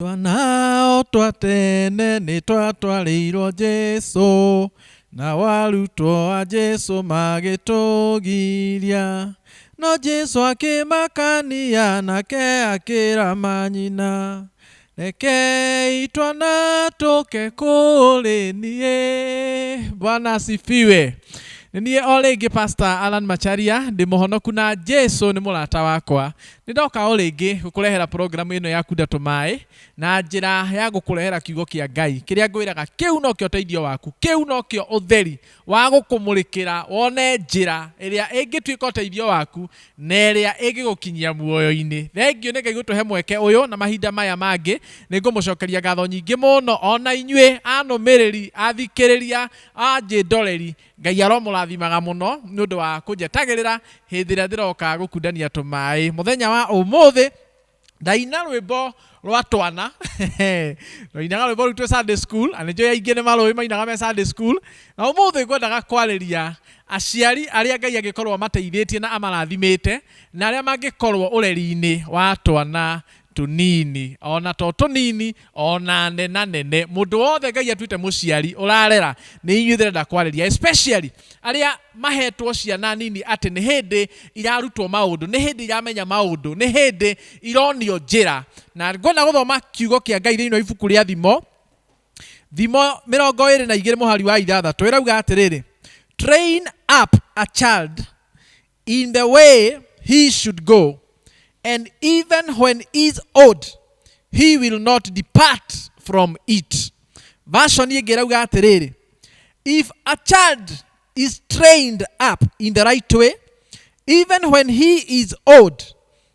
Twana o twa tene nĩ twatwarĩirwo Jesũ, nao arutwo a Jesũ magĩtũgiria. No Jesũ akĩmakania nake akĩra manyina, rekei twana tũke kũrĩ niĩ. Bwana asifiwe. Nĩ niĩ o rĩngĩ Pastor Alan Macharia, ndĩ mũhonoku na Jesũ nĩ mũrata wakwa. Nĩ ndoka o rĩngĩ gũkũrehera program ĩno ya Kunda Tũmaĩ na njĩra ya gũkũrehera kiugo kĩa Ngai kĩrĩa ngwĩraga kĩu nokĩo ũteithio waku, kĩu nokĩo ũtheri wa gũkũmũrĩkĩra wone njĩra ĩrĩa ĩngĩtuĩka ũteithio waku na ĩrĩa ĩngĩgũkinyia muoyo-inĩ. Thengiũ nĩ Ngai gũtũhe mweke ũyũ na mahinda maya mangĩ. Nĩ ngũmũcokeria ngatho nyingĩ mũno ona inyuĩ anũmĩrĩri, athikĩrĩria, anjĩndoreri. Ngai aromũrathimaga mũno nĩ ũndũ wa kũnjetagĩrĩra hĩndĩ ĩrĩa ndĩroka gũkundania tũmaĩ. Mũthenya wa ũmũthĩ ndaina rwĩmbo rwa twana twainaga rwĩmbo rũu twĩ Sunday school na nĩ njũĩ aingĩ nĩ marũĩ mainaga me Sunday school na ũmũthĩ ngwendaga kwarĩria aciari arĩa Ngai angĩkorwo amateithĩtie na amarathimĩte na arĩa mangĩkorwo ũreri-inĩ wa twana tũnini ona to tũnini ona nena nene mũndũ wothe Ngai atuĩte mũciari ũrarera nĩ inyuĩ ndĩrenda kwarĩria especially arĩa mahetwo ciana nini atĩ nĩ hĩndĩ irarutwo maũndũ nĩ hĩndĩ iramenya maũndũ nĩ hĩndĩ ironio njĩra na ngwenda gũthoma kiugo kĩa Ngai thĩinĩ wa ibuku rĩa Thimo, Thimo 22 mũhari wa 6 ĩrauga atĩrĩrĩ, train up a child in the way he should go, and even when he is old he will not depart from it. Version ĩngĩ ĩrauga atĩrĩrĩ, if a child is trained up in the right way, even when he is old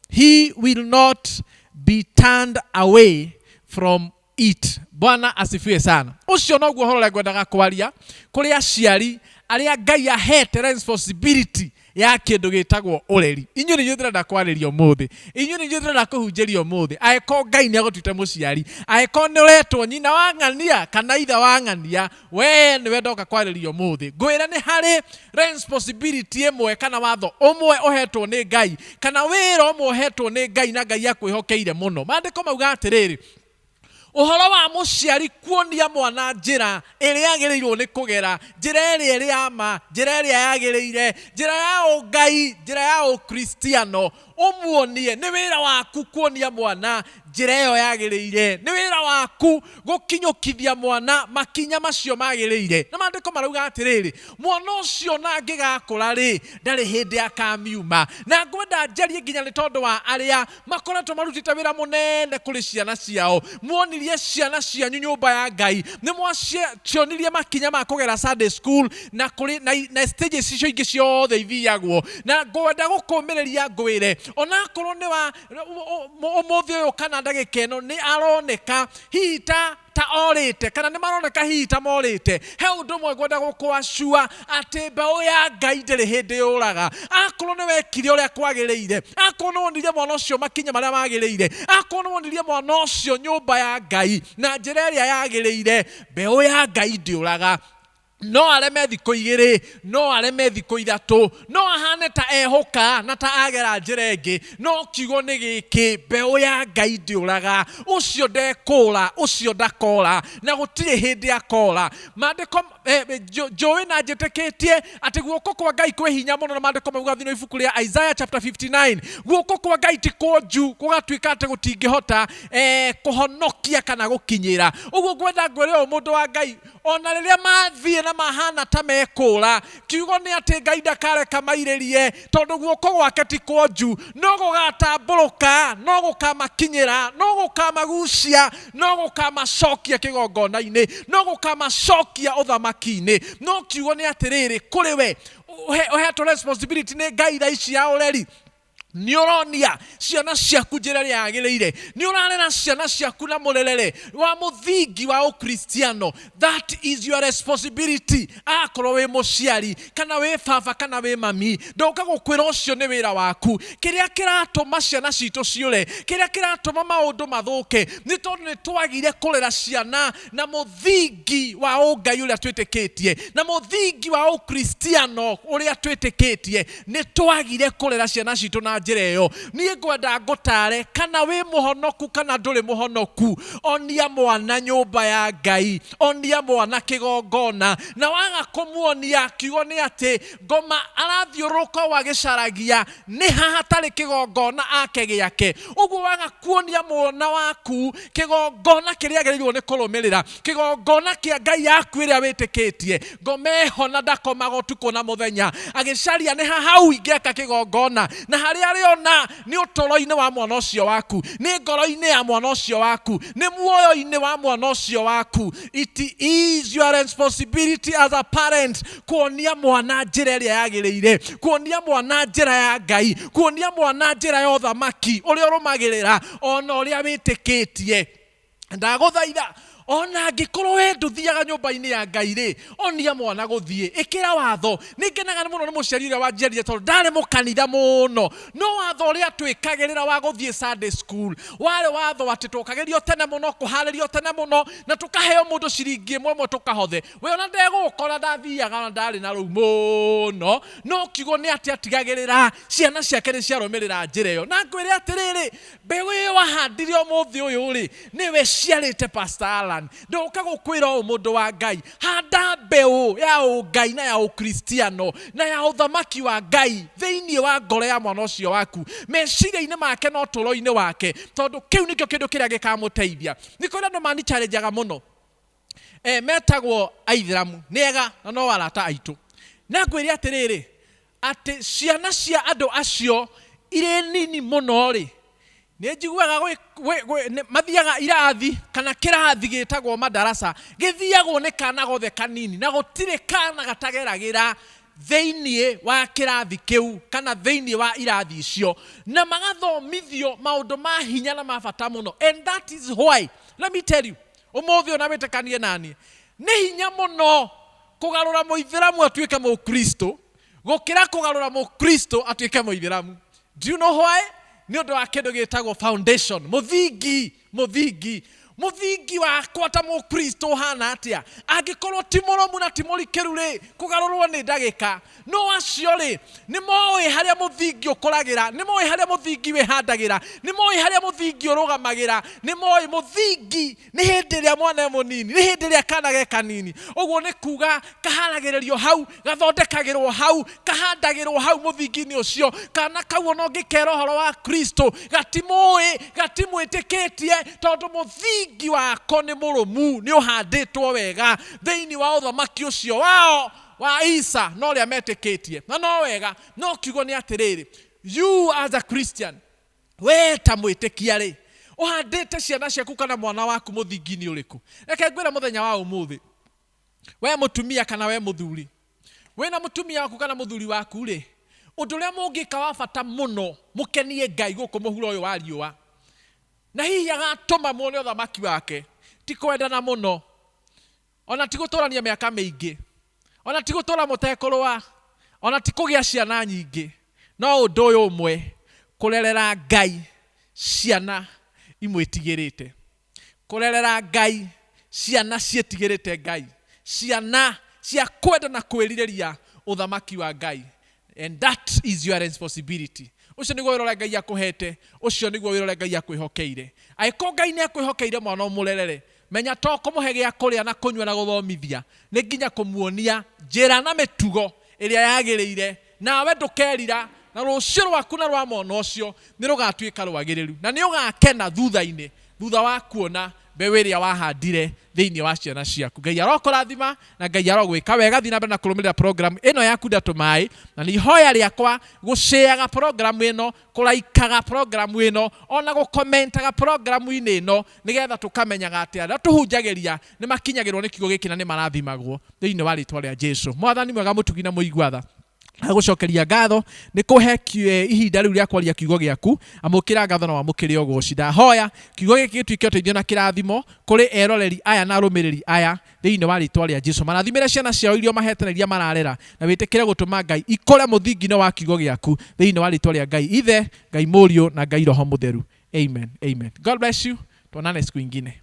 he will not be turned away from it. Bwana asifiwe sana. Ũcio noguo ũhoro ũrĩa ngwendaga kwaria kũrĩ aciari arĩa Ngai ahete responsibility ya kĩndũ gĩtagwo ũreri. Inyuĩ nĩ inyuĩ ndĩrenda kwarĩria ũmũthĩ, inyuĩ nĩ inyuĩ ndĩrenda kũhunjĩria ũmũthĩ. Angĩkorwo Ngai nĩ agũtuĩte mũciari, angĩkorwo nĩ ũretwo nyina wa ng'ania kana ithe wa ng'ania, we nĩwe ndoka kwarĩria ũmũthĩ. Ngwĩre nĩ harĩ responsibility ĩmwe kana watho ũmwe ũhetwo nĩ Ngai kana wĩra ũmwe ũhetwo nĩ Ngai na Ngai akwĩhokeire mũno. Maandĩko mauga atĩrĩrĩ, ũhoro wa mũciari kuonia mwana njĩra ĩrĩa agĩrĩirwo nĩ kũgera, njĩra ĩrĩa ĩrĩ ya ma, njĩra ĩrĩa yagĩrĩire, njĩra ya ũngai, njĩra ya ũkristiano, ũmuonie. Nĩ wĩra waku kuonia mwana njĩra ĩyo yagĩrĩire, nĩ wĩra waku gũkinyũkithia mwana makinya macio magĩrĩire. Na maandĩko marauga atĩrĩrĩ, mwana ũcio na angĩgakũra rĩ, ndarĩ hĩndĩ akamiuma. Na ngwenda njarie nginya nĩ tondũ wa arĩa makoretwo marutĩte wĩra mũnene kũrĩ ciana ciao. Muonirie ciana cianyu nyũmba ya Ngai, nĩ mwacionirie makinya ma kũgera Sunday school na kũrĩ na stages icio ingĩ ciothe ithiagwo. Na ngwenda gũkũmĩrĩria ngwĩre, onakorwo nĩ wa ũmũthĩ ũyũ kana ndagĩka ĩno nĩ aroneka hihi ta orĩte kana nĩ maroneka hihi ta morĩte, he ũndũ ũmwe ngwenda gũkwacua atĩ mbeũ ya Ngai ndĩrĩ hĩndĩ yũraga. Akorwo nĩ wekire ũrĩa kwagĩrĩire, akorwo nĩ wonirie mwana ũcio makinya marĩa magĩrĩire, akorwo nĩ wonirie mwana ũcio nyũmba ya Ngai na njĩra ĩrĩa yagĩrĩire, mbeũ ya Ngai ndĩũraga. No areme thikũ igĩrĩ, no areme thikũ ithatũ, no ahane ta ehũka na ta agera njĩra ĩngĩ, no kiugo nĩ gĩkĩ, mbeũ ya Ngai ndĩũraga. Ũcio ndekũra, ũcio ndakora, na gũtirĩ hĩndĩ akora. Maandĩko njũĩ na njĩtĩkĩtie atĩ guoko kwa Ngai kwĩ hinya mũno, na maandĩko mauga thĩinĩ wa ibuku rĩa Isaiah chapter 59, guoko kwa Ngai ti kwonju gũgatuĩka atĩ gũtingĩhota kũhonokia kana gũkinyĩra. Ũguo ngwenda ngwĩre ũũ, mũndũ wa Ngai, ona rĩrĩa mathiĩ na mahana ta mekũra, kiugo nĩ atĩ Ngai ndakareka mairĩrie, tondũ guoko gwake ti kwonju, no gũgatambũrũka, no gũkamakinyĩra, no gũkamagucia, no gũkamacokia kĩgongona-inĩ, no gũkamacokia ũthamaki-inĩ. No kiugo nĩ atĩrĩrĩ, kũrĩ we ũhetwo responsibility nĩ Ngai thaa ici ya ũreri, nĩ ũronia ciana ciaku njĩra ĩrĩa yagĩrĩire, nĩ ũrarera ciana ciaku na mũrerere wa mũthingi wa ũkristiano. That is your responsibility. Akorwo wĩ mũciari kana wĩ baba kana wĩ mami, ndoka gũkwĩra ũcio nĩ wĩra waku. Kĩrĩa kĩratũma ciana citũ ciũre, kĩrĩa kĩratũma maũndũ mathũke, nĩ tondũ nĩ twagire kũrera ciana na mũthingi wa ũngai ũrĩa twĩtĩkĩtie, na mũthingi wa ũkristiano ũrĩa twĩtĩkĩtie. Nĩ twagire kũrera ciana citũ na Njĩra ĩyo niĩ ngwenda ngũtare, kana wĩ mũhonoku kana ndũrĩ mũhonoku, onia mwana nyũmba ya Ngai, onia mwana kĩgongona. Na waga kũmuonia, kiugo nĩ atĩ ngoma arathiũrũrũka ũũ agĩcaragia nĩ ha hatarĩ kĩgongona ake gĩake. Ũguo waga kuonia mwana waku kĩgongona kĩrĩa agĩrĩirwo nĩ kũrũmĩrĩra, kĩgongona kĩa Ngai yaku ĩrĩa wĩtĩkĩtie, ngoma ĩho na ndakomaga ũtukũ na mũthenya agĩcaria nĩ ha hau ingĩaka kĩgongona, na harĩa arĩona nĩ ũtũro-inĩ wa mwana ũcio waku, nĩ ngoro-inĩ ya mwana ũcio waku, nĩ muoyo-inĩ wa mwana ũcio waku. It is your responsibility as a parent kuonia mwana njĩra ĩrĩa yagĩrĩire, kuonia mwana njĩra ya Ngai, kuonia mwana njĩra ya ũthamaki ũrĩa ũrũmagĩrĩra ona ũrĩa wĩtĩkĩtie. Ndagũthaitha, ona angĩkorwo we ndũthiaga nyũmba-inĩ ya Ngai rĩ, onia mwana gũthiĩ, ĩkĩra watho. Nĩ ngenaga mũno nĩ mũciari ũrĩa wanjiarire, tondũ ndarĩ mũkanitha mũno, no watho ũrĩa twĩkagĩrĩra wa gũthiĩ Sunday school warĩ watho atĩ twokagĩrio tene mũno, kũharĩrio tene mũno, na tũkaheo mũndũ ciringi ĩmwe ĩmwe tũkahothe. We ona ndegũgũkora ndathiaga, ona ndarĩ na rũu mũno, no kiugo nĩ atĩ atigagĩrĩra ciana ciake nĩ ciarũmĩrĩra njĩra ĩyo. Na ngwĩre atĩrĩrĩ, mbeũ ĩyo wahandire ũmũthĩ ũyũ rĩ, nĩwe ciarĩte Pastor Alan. Ndoka gũkwĩra ũũ, mũndũ wa Ngai, handa mbeũ ya ũngai na ya ũkristiano na ya ũthamaki wa Ngai thĩinĩ wa ngoro ya mwana ũcio waku, meciria-inĩ make na ũtũũro-inĩ wake, tondũ kĩu nĩkĩo kĩndũ kĩrĩa gĩkamũteithia. Nĩ kũrĩ andũ manichallenjaga mũno, metagwo aithĩramu, nĩ ega na no arata aitũ. Na ngwĩre atĩrĩrĩ, atĩ ciana cia andũ acio irĩ nini mũno rĩ, nĩ njiguaga mathiaga irathi kana kĩrathi gĩtagwo madarasa, gĩthiagwo nĩ kana gothe kanini, na gũtirĩ kana gatageragĩra thĩinĩ wa kĩrathi kĩu kana thĩinĩ wa irathi icio, na magathomithio maũndũ ma hinya na ma bata mũno. And that is why, let me tell you, ũmũthĩ ona wĩtĩkanie nani, nĩ hinya mũno kũgarũra mũithĩramu atuĩke mũkristo gũkĩra kũgarũra mũkristo atuĩke mũithĩramu. Do you know why? Nĩ ũndũ wa kĩndũ gĩtagwo foundation, mũthingi. Mũthingi wakwa ta mũkristo ũhana atĩa? Angĩkorwo ti mũrũmu na ti mũrikĩru rĩ, kũgarũrwo nĩ ndagĩka. No acio rĩ, nĩ moĩ harĩa mũthingi ũkũragĩra, nĩ moĩ harĩa mũthingi wĩhandagĩra, nĩ moĩ harĩa mũthingi ũrũgamagĩra, nĩ moĩ mũthingi nĩ hĩndĩ ĩrĩa mwana e mũnini, nĩ hĩndĩ ĩrĩa kana ge kanini. Ũguo nĩ kuga kaharagĩrĩrio hau, gathondekagĩrwo hau, kahandagĩrwo hau mũthingi-inĩ ũcio. Kana kau ona ũngĩkera ũhoro wa Kristo, gatimũĩ, gatimwĩtĩkĩtie, tondũ mũthingi wako nĩ mũrũmu, nĩ ũhandĩtwo wega thĩinĩ wa ũthamaki ũcio wao wa Isa na ũrĩa metĩkĩtie. Na no wega, no kiugo nĩ atĩrĩrĩ, you as a Christian, we ta mwĩtĩkia rĩ, ũhandĩte ciana ciaku kana mwana waku mũthingi-inĩ ũrĩkũ? Reke ngwĩre mũthenya wa ũmũthĩ, we mũtumia kana we mũthuri, wĩna mũtumia waku kana mũthuri waku rĩ, ũndũ ũrĩa mũngĩka wa bata mũno mũkenie Ngai gũkũ mũhuro ũyũ wa riũa, na hihi agatũma muone ũthamaki wake, ti kwendana mũno, ona ti gũtũrania mĩaka mĩingĩ, ona ti gũtũra mũtekũrũa, ona ti kũgĩa ciana nyingĩ, no ũndũ ũyũ ũmwe, kũrerera Ngai ciana imwĩtigĩrĩte, kũrerera Ngai ciana ciĩtigĩrĩte Ngai, ciana cia kwenda na kwĩrirĩria ũthamaki wa Ngai. And that is your responsibility. Ũcio nĩguo wĩra ũrĩa Ngai akũhete, ũcio nĩguo wĩra ũrĩa Ngai akwĩhokeire. Angĩkorwo Ngai nĩ akwĩhokeire mwana ũmũrerere, menya to kũmũhe gĩa kũrĩa na kũnyua na gũthomithia, nĩ nginya kũmuonia njĩra na mĩtugo ĩrĩa yagĩrĩire, nawe ndũkerira, na rũciũ rwaku na rwa mwana ũcio nĩ rũgatuĩka rwagĩrĩru, na nĩ ũgakena thutha-inĩ, thutha wa kuona mbeũ ĩrĩa wahandire thĩinĩ wa ciana ciaku. Ngai arokũrathima na Ngai arogwĩka wega. Thiĩ na mbere na kũrũmĩrĩra program ĩno ya Kunda Tũmaĩ, na nĩ ihoya rĩakwa gũcĩaga program ĩno, kũraikaga program ĩno, ona gũkomentaga programu-inĩ ĩno, nĩgetha tũkamenyaga atĩ arĩa tũhunjagĩria nĩ makinyagĩrwo nĩ kiugo gĩkĩ na nĩ marathimagwo thĩinĩ wa rĩtwa rĩa Jesu. Mwathani mwega, mũtugi na mũigua tha, agũcokeria ngatho nĩ kũhe ihinda rĩu rĩa kwaria kiugo gĩaku. Amũkĩra ngatho na wamũkĩre ũgoci. Ndahoya kiugo gĩkĩ gĩtuĩke ũteithio na kĩrathimo kũrĩ eroreri aya na arũmĩrĩri aya thĩinĩ wa rĩtwa rĩa Jesu. Marathimĩre ciana ciao iria mahete na iria mararera, na wĩtĩkĩre gũtũma Ngai ikũre mũthingi-inĩ wa kiugo gĩaku thĩinĩ wa rĩtwa rĩa Ngai Ithe, Ngai Mũriũ na Ngai Roho Mũtheru. Amen, amen. God bless you. Tuonane siku ingine.